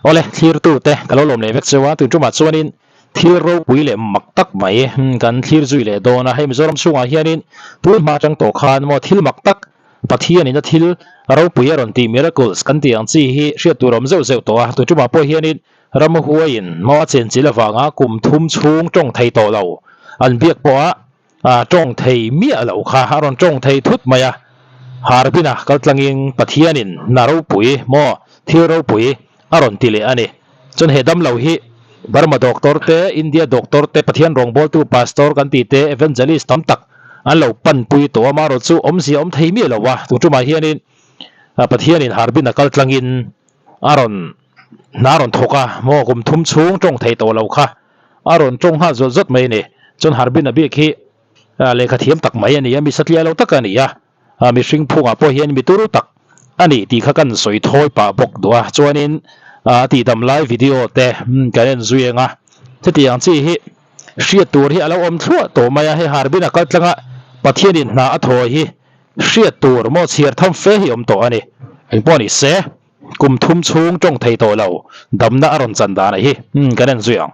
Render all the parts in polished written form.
Awle, thlirtute ka lo lawm leh vek cheu a, tun tumah chuanin thil ropui leh mak tak mai kan thlir zui leh dawn a, hei Mizoram chhungah hianin tun hma atang tawh khan maw thil mak tak Pathianin a thil ropui a rawn tih miracles kan tih ang chi hi hriat tur a awm zeuh zeuh tawh a, tun tumah pawh hianin ramhuaiin maw a chenchilh avanga kum thum chhung tawng thei tawh lo an biak pawh a A tawng thei miah loh kha a rawn tawng thei thut mai a, Harbin-a kal tlangin Pathianin hna ropui maw thil ropui a rawn ti leh a ni. Chuan he damlo hi Burma doctor te, India doctor te, Pathian rawngbawltu pastor kan tih te, evangelist tam tak an lo panpui tawh a, marawh chu awmzia awm thei miah lo a, tun tumah hianin Pathianin Harbin-a kal tlangin a rawn hna a rawn thawk a, maw kum thum chhung tawng thei tawh lo kha A rawn tawng nghal zawt zawt mai a ni. Chuan Harbin a bik hi lehkha thiam tak mai a ni a, mi satliah lo tak a ni a, mihring phungah pawh hian mi turu tak a ni tih kha kan sawi thawi pah bawk duh a. Chuanin a tihdam lai video te kan en zui ang a, chutiang chi hi hriat tur hi a lo awm thluah tawh mai a, hei Harbin a kal tlanga Pathianin hna a thawi hi hriat tur maw chhiar tham fe hi awm tawh a ni. Engpawh ni se. Kum thum chhung tawng thei tawh lo, damna a rawn chan dan a hi kan en zui ang.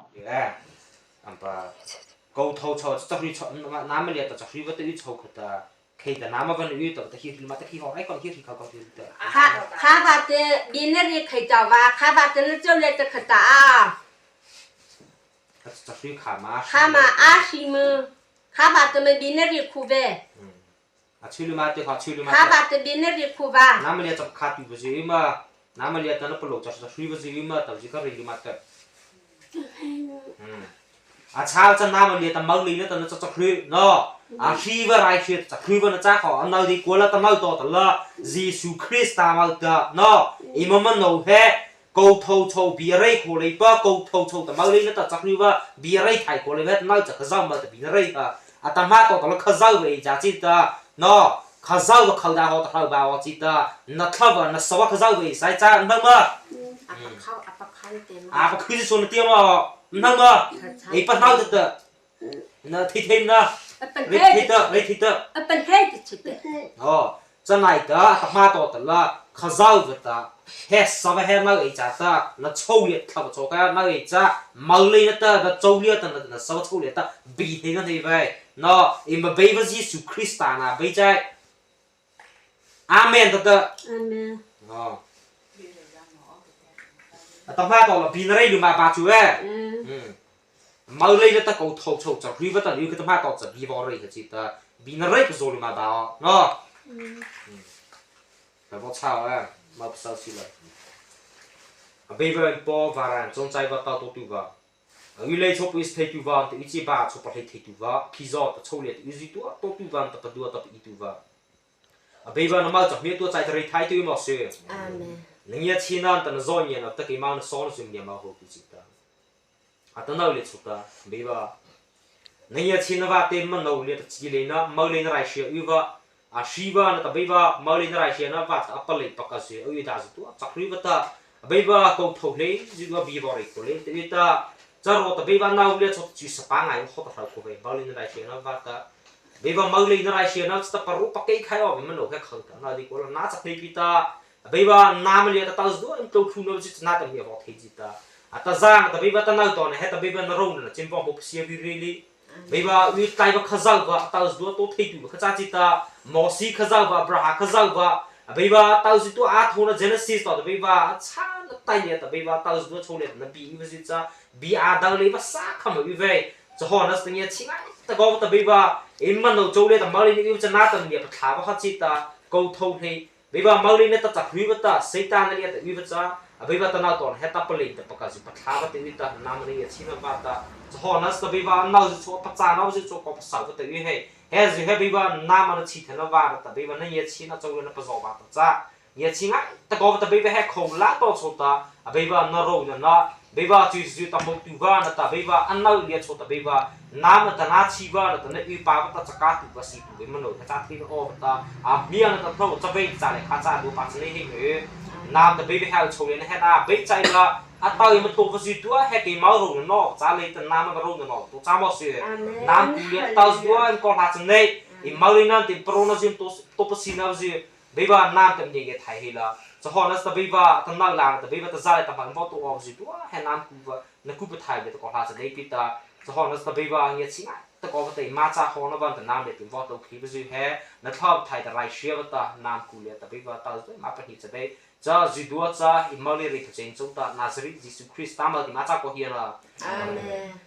Cha ho na ta bei va ta nau la ta bei va ta za le ta ma vo tu ok ji tua he nam ku va na ku pa thai be ta ko ha cha dei pi ta cha ho na ta bei va ngia chi ngai ta ko va te ma cha ho na van ta nam le tin vo to khi va zu he na thop thai ta rai shia va ta nam ku le ta bei va ta zu ma pa ni cha dei cha zu dua cha i ma le ri chen chung ta Nazareth Jesu Christ ta ma ti ma cha ko hi la. Amen.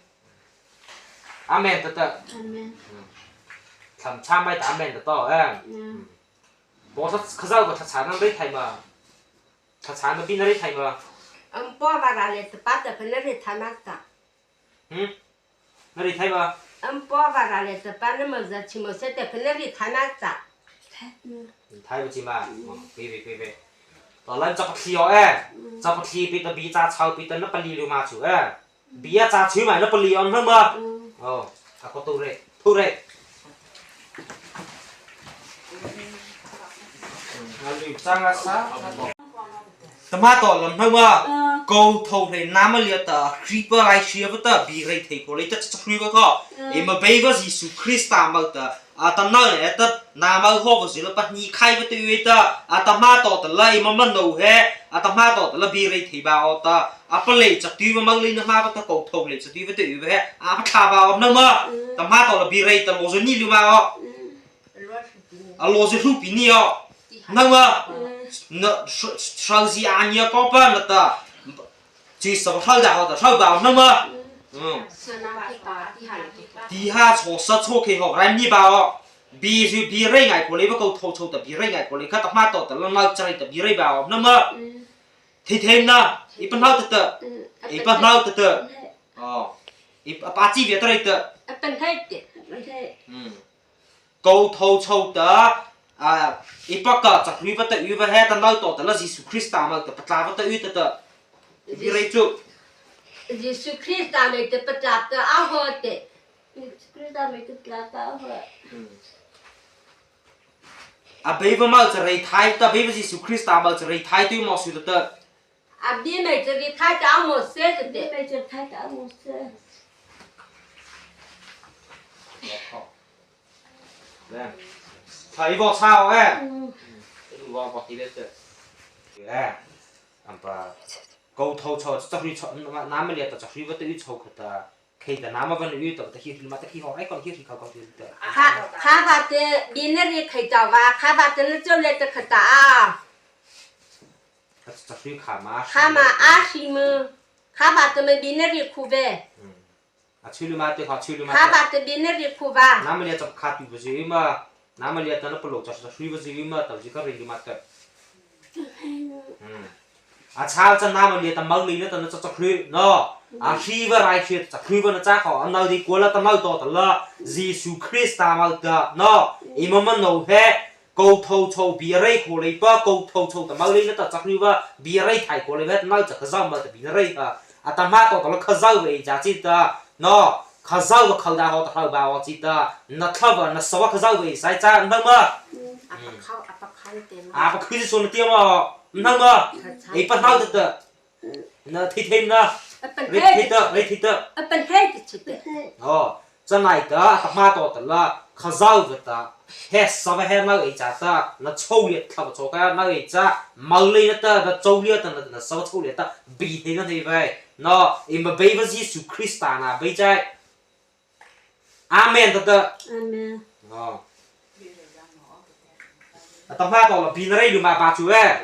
Amen ta ta. Amen. Tham cha mai ta amen ta to em. Bo sa khazau ko tha nan ri thai ma tha na bi na ri thai ma. 嗯，爸爸那里是把这个那里他那啥。 嗯，那里thai ma. 嗯，爸爸那里是把那么热气么些的，那里他那啥。 Thai ba chi ma pi pi pi pi to lan cha pa thli o e cha pa thli pi ta bi cha chau pi ta na pali lu ma chu e bi a cha chu ma na pali on ma oh a ko tu re thu re na lu chang a sa tama to lam hang ma go tho le na ma le ta creeper lai shia ba ta bi rei thei ko le ta cha khri ba ko e ma bei ba Jesu Christ ta ma ta a ta na le ta na ma ho ba zila pa ni khai ba tu ta a ta ma to ta lai ma ma no he a ta ma to ta la bi rei thei ba o ta a pa le cha tu ma ma le na ma ba ta ko tho le cha tu ba tu ba he a pa tha ba o na ma ta ma to la bi rei ta lo zo ni lu ma o a lo zo hu pi ni o na ma na shao zi a nia ko pa na ta chỉ sợ thao đạo ta thao bảo na ma 底下错失错开学来你把哦，比就比人爱过来不够偷偷的比人爱过来，看他妈到的那这里的比人吧，那么，天天呢，一般好的的，一般好的的，哦，一把几别的的，嗯，够偷偷的啊，一百个十几不得鱼不还的老多的那是基督嘛的，不拉不得鱼的的，比人做。耶稣基督没得不拉的阿好的。 A bei va mal rei thai ta bei va Jesu Christ ta mal rei thai tu mo su ta. 阿比没这里他家没事的。没这他家没事。 Thầy vô sao ấy? Vô vô thì biết được. Am pa câu thâu cho cho huy cho nam mà liệt cho huy vật tự cho ta khi ta nam mà vẫn ưu ta khi mà ta khi họ ấy còn khi thì còn thì 他他把的比那里开早吧，他把的那就来的可大啊。 cho huy khả mà. 他嘛阿西么，他把的么比那里苦呗。 À chửi mà tự họ chửi mà. 他把的比那里苦吧。 Nam mà liệt cho khá tùy vào mà nam mà liệt ta nó lộ cho huy vào gì mà tao chỉ có rình mà ta. À chao cho nam mà liệt ta mau lý nó ta nó cho huy nó. À khi vào rai khi cho huy vào nó chắc họ ăn đi qua là ta mau to ta là Jesu Christ ta mau ta nó im mà nấu he câu thâu thâu bia rei khổ lấy ba câu thâu thâu ta mau lý nó ta chắc huy vào bia rei thải khổ lấy hết mau chắc cái mà ta bia rei à à ta ma to ta là khá rau về giá trị ta nó khá rau và khâu đa họ ta khâu bao chỉ ta nó thâu và nó sâu khá rau về sai cha nó mà 阿不靠阿不靠的嘛。 à bà cứ xuống tiêu mà nó mà ấy bắt đầu từ nó thì thêm nó 阿本 lấy 黑 thì tơ lấy thì tơ 阿本黑的吃的。 ờ chân này đó ta ma to là khá rau vậy ta hết sao vậy hết nó ấy chả ta nó trâu liệt thầu cho cái nó ấy chả màu lên nó ta nó trâu liệt ta nó sao trâu liệt ta bị thế nó thì vậy nó im mà bây giờ Giêsu Christ na bây giờ Amen ta ta Amen. ờ ta ma to là bị nó đây mà bà chú ấy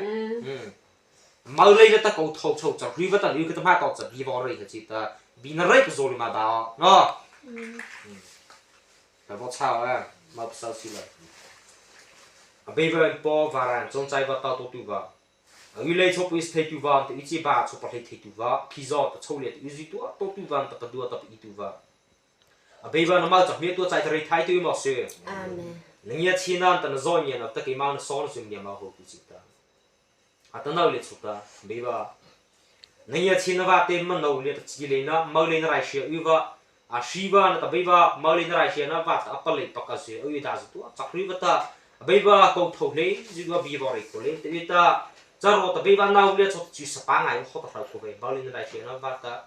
冇你咧得个吐槽就去不得了，佢他妈到就比我嚟就得，比那嚟不做你嘛吧，哦。嗯。但我操啊，冇不少事啦。啊，比如波瓦兰总在我到多多吧，啊，原来出不是太多吧，一起吧出不是太多吧，皮肉的粗劣的，有时多多多吧，特别多特别多吧。啊，比如那么就咩多在这里太多嘛事。 阿门。 人家钱呢，等做年了，得给妈烧了就年嘛好不记得。啊，等到你出的，没吧？人家钱的话，对么努力的积累呢，没力的来些有吧？啊，是吧？那没吧？没力的来些那把阿不力不个是，有大是多，咋会不得？没吧？够头嘞，这个比吧嘞，够嘞，对的。这罗的没吧？努力出去十八爱好的好过呗，没力的来些那把的。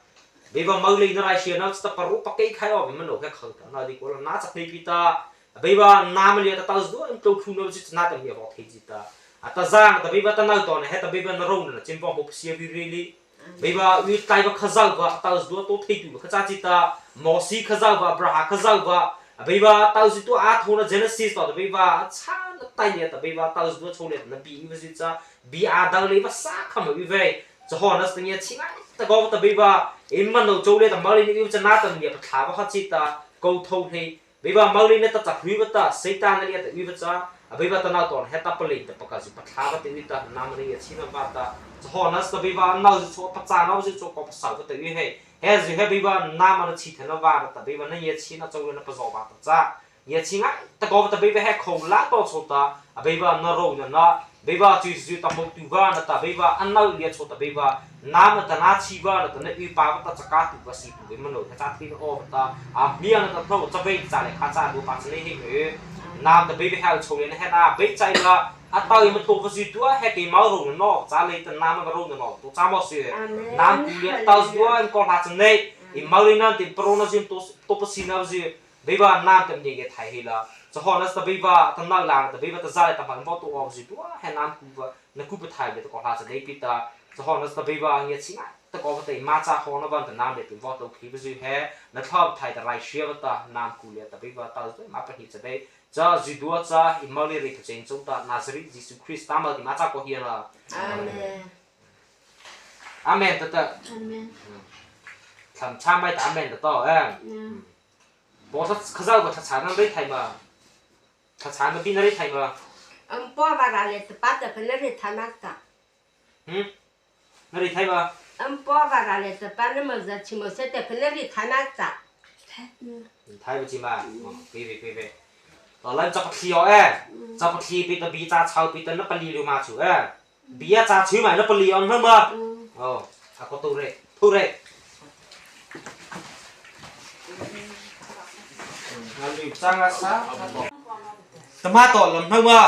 没吧？没力的来些那是不如不给开哦，没努力口的，那你过了哪只没比的？贝巴那么烈的到时候都出那是那等也好推荐的。A ta zang ta beiba ta nau to na he ta beiba na ro na chin pong bo sia vi really beiba ui tai ba khazau ba ta zu to thei tu ba khacha chi ta Mosi khazau ba Abraha khazau ba beiba ta zu tu a tho na Genesis to ta beiba cha na tai le ta beiba ta zu cho le na bi ba zu cha bi a dal le ba sa kham ui ve cha ho na sta nge chingai ta go ta beiba im man no cho le ta mali ni u cha na ta ni pa thla ba kha chi ta ko tho hlei Beiba mauli na ta cha hui ba ta Satan na lia ta ui ba cha a beiba ta nau ton he ta pale ta paka zu pathla ba te ui ta nam na ia china ba ta cha ho na sta beiba nau zu cho pa cha nau zu cho ko pa sau ba ta ui he he zu he beiba nam na chi thana wa ta beiba na ia china cho na pa zo ba ta cha ia chinga ta ko ta beiba he kho la to cho ta a beiba na ro na na beiba chu zu ta mo tu ba na ta beiba an nau lia cho ta beiba nam na ta na chi ba na ta na ui pa ba ta chaka tu ba si tu be ma no ta cha thi na o ba ta a mia na ta tho cha bei cha le kha cha du pa chne he me nam ta bei be hal cho le na he na bei chai la a ta i ma to va zu tu a he ke mau ro na no cha le ta nam ma ro na no to cha mo si nam ku le ta zu an ko la chne i mau le na tin pro na jin to to pa si na zu Beiba nam tem ye thai hi la cha ho na ta beiba ta na lang ta beiba ta za le ta man bo to of ji tu he nam ku ba na ku pa thai le ta ko ha cha dei pi ta cha ho na ta beiba nge chi nga ta ko ba te ma cha ho na ban ta nam le tin vo to khi ba zu he na thop thai ta rai shia ba ta nam ku le ta beiba ta zu ma pa hi cha dei cha ji dua cha i ma le ri chen chung ta Nazareth Jesu Christ ta ma ti ma cha ko hi la Amen. Amen ta ta Amen. tham cha mai ta amen ta to em 我说可早个他产能没抬嘛，他产能比那里抬嘛。嗯，爸爸那里是把这个那里他那啥。嗯，那里抬嘛。嗯，爸爸那里是把那么热气么说的，那里他那啥。嗯。抬不起嘛，别别别别。哦，咱这不提哦哎，这不提比得比咱炒比得那不利了嘛就哎，比啊咱炒嘛那不利哦那么。哦，啊个都嘞，都嘞。 Tomato lam hau ma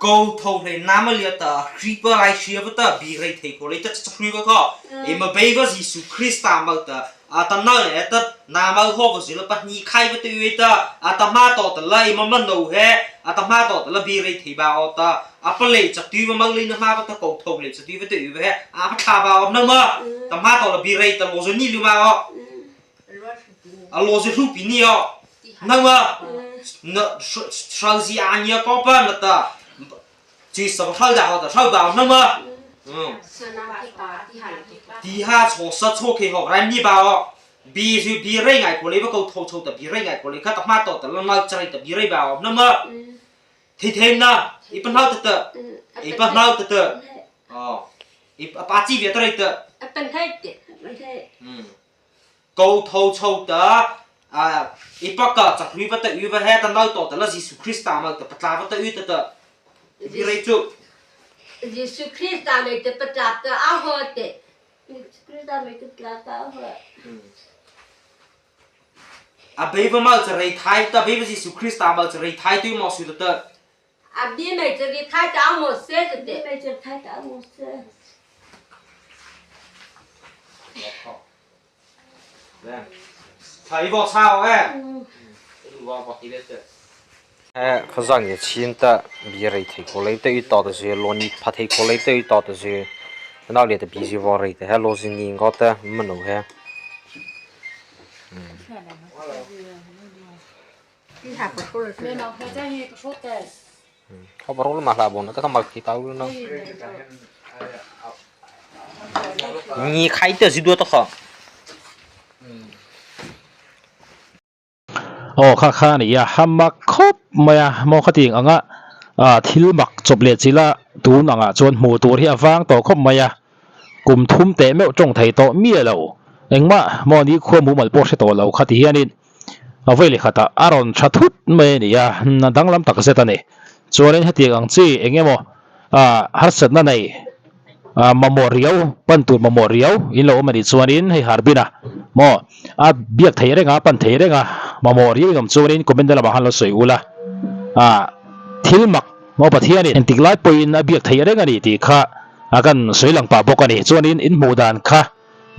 ko tho hlei nam a lia ta creeper lai shia va ta bi rei thei ko lei ta cha hrui va kho e ma bei va Jisu Krista ma ta a ta na le ta na ma ho va zila pa ni khai va tu ta a ta ma to ta lai ma ma no he a ta ma to ta la bi rei thei ba o ta a pa lei cha tu va ma lei na ma va ta ko tho lei cha tu va tu va he a pa tha ba om na ma ta ma to la bi rei ta lo zo ni lu ma o a lo zo hlu pi ni o nang ma na shao zi a nia ko pa na ta chi sa ba da ho ta shao ba nang ma ti ha cho sa cho ke ho ran ni ba o bi zu bi rei ngai ko le ba ko tho cho ta bi rei ngai ko le kha ta ma to ta la ma chai ta bi rei ba o nang ma thi thêm na i pan hau ta ta i pan hau ta ta o i pa chi ve ta rei ta เป็นให้เด็ก Ko tho cho ta a i pa ka cha hui va ta ui va he ta nau to ta la Jesu Krista ma ta patla va ta ui ta ta bi rei chu Jesu Krista me te patla ta a ho te Jesu Krista me te patla ta a ho a bei va ma cha rei thai ta bei va Jesu Krista ma cha rei thai tu mo su ta ta a bi me cha rei thai ta mo se ta te me cha thai ta mo se 睇個抄咧，哎，可让你签的，比如提过来对到的是罗尼拍提过来对到的是，那里的必须往里的，还罗是你搞的没弄还。嗯。เขาบอกว่ามาลาบนก็มาขี้เตาแล้วเนาะ你开的是多少号？ Aw kha kha a ni a, ha mak khawp mai a, maw khating anga ah thil mak chawp leh chila tun angah chuan hmuh tur hi a vang tawh khawp mai a, kum thum teh meuh tawng thei tawh miah lo, engmah maw ni khua mumal pawh hre tawh lo kha ti hianin a vawi leh khatah a rawn tha thut mai a ni a, a danglam tak zet a ni. Chuanin hetiang ang chi eng emaw ah harsatna nei ah mamawh riau pan tur mamawh riau in lo awm a nih chuanin hei Harbin a maw a biak thei reng a pan thei reng a mamawh riau in awm chuanin comment na lamah khan lo sawi ula ah thil mak maw Pathianin engtik lai pawhin a biak thei reng a ni tih kha a kan sawi lang pah bawk a ni chuanin in hmuh dan kha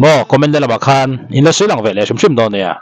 maw comment na lamah khan in lo sawi lang ve leh hrim hrim dawn nia.